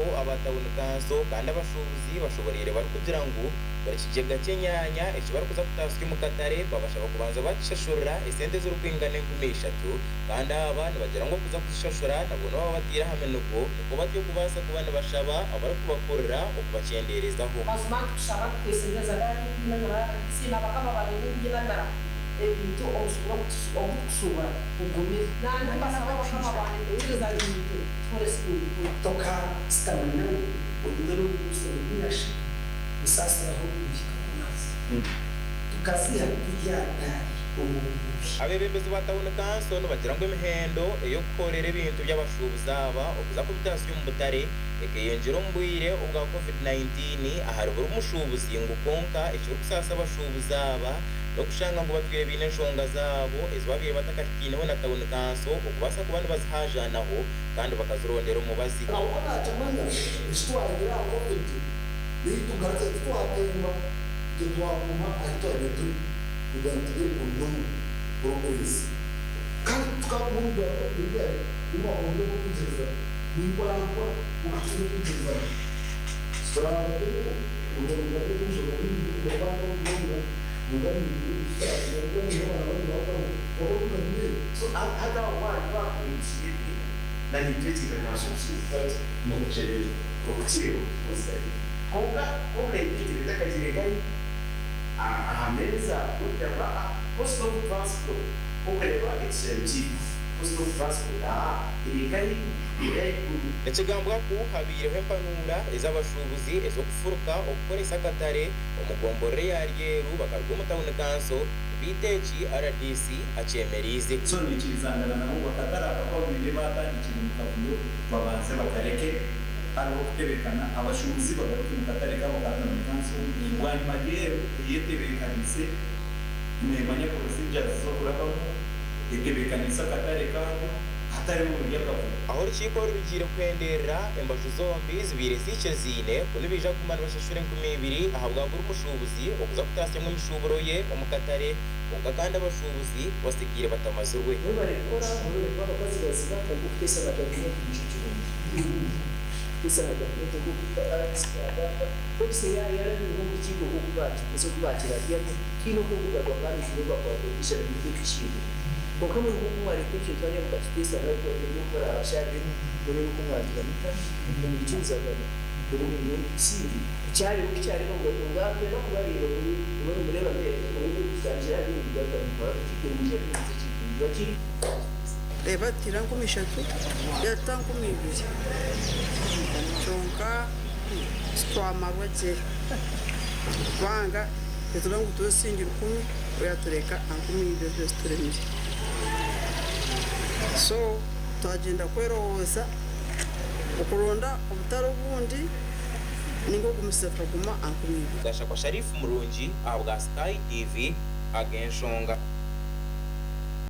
Ekirikukwataho aba tauni kanso kandi abashuubuzi bashoboreire barikugira ngu buri kigyega ky'enyaanya eki barikuza kutaasya omu katare babashaba kubanza baakishashurira esente ezirikwingana 3000 kandi aba nibagira ngu okuza kuzishashura nabwo nibaba bataire aha minigo nikwo batyo kubaasa kuba nibashaba abarikubakurira okubakyendeerezaho. Mazima nitukushaba nitukweshengyereza nari RDC na bakama bangye ninkunyinamira ebintu omushuburo ogu tukushubura gugumire. Nanye mbasaba bakama bangye kwikiriza naitwe tukore eki turikukora. Tokasitama nawe onywe n'omuguzo ningashi musaasiraho kuhika kunaza. Tukaziha turyataari omu bubi. Abeebembezi ba tauni kanso nibagira ngu emihendo ey'okuhoorera ebintu by'abashuubuzi aba okuza kubitaasya omu butare ekeyongyera omu bwire obwa Covid 19 ahari buri mushuubuzi ngu kwonka ekirikusaasa abashuubuzi aba n'okushanga ngu batwire baine enshonga zaabo ezi babaire batakahikaineho na tauni kanso okubaasa kuba nibazihaajaanaho kandi bakazirondera omubazi. Ahabw'okuba naakimanya eki twareebire aha Covid, beitu tugarukye titwatemba, itwe twaguma ahi twabaire turi kugira ngu tube on normal progress. Kandi tukaguma omu bwa Covid obu bwikiriza ni mpora mpora kwonka twine okwikirizana. Hati aho waaba oine na naitwe okukireeba okukikozesa gye. Kwonka kwonka etakagiire nkahi aha meeza kugira ngu aa cost of transport okureeba ekishaayi kyaitu cost of transport aa eri nkahi eri ahaiguru. Nikigambwa ku habaireho empanuura ez'abashuubuzi ez'okufuruka okukoresa akatare omu gomborora eya Ryeru bakaruga omu tauni kanso beitu eki rdc akyemereize. So naikirizangana nabo ngu akatare aka ku babaire baatandikire omu kavuyo babanze bakareke hariho okutebekana abashuubuzi bagaruke omu katare kaabo ka tauni kanso bwanyima Ryeru eyetebeekanise neemanya procedures z'okurabamu etebeekaniise akatare kaayo hatariho buri akavuyo. Ahu orukiiko oru rugiire kuhenderera, embaju zombi zibaire ziikirizaine ku nibaija kuguma nibashashura 2000 ahabwa buri mushuubuzi okuza kutaasyamu emishuuburo ye omu katare kwonka kandi abashuubuzi basigaire batamazirwe. Mwebare kukora, mwebare kuba abakazi bazima kwonka okuteesa na gavumenti nikyo kirungi. Kuteesa na gavumenti nk'oku RDC yagamba, polisi yarabiremu omu rukiiko nk'oku bakirabyamu, tihaine oku okugarwa punishment oku bakuba politician nikwo ekihikire. Kwonka imwe nk'oku mwareeta ekintu hariya mukakiteesa nawe murabashabemu mureebe oku mwagira muta, omwikirizagana murebe ngu kyareeba oku kyareeba ngu ngu kubareeba muri nimureeba Reeba tutaire 3000 yatuta 2000 kyonka titwamarwa gye kubanga nitureeba ngu twesingire rukumi we yatureka aha 2000 ezo ezituremire so twagyenda kwerowooza okuronda obutare obundi ninga okugumisiriza tukaguma aha 2000. Gashakwa Sharif Murungi ahabwa Sky TV, Ag'enshonga.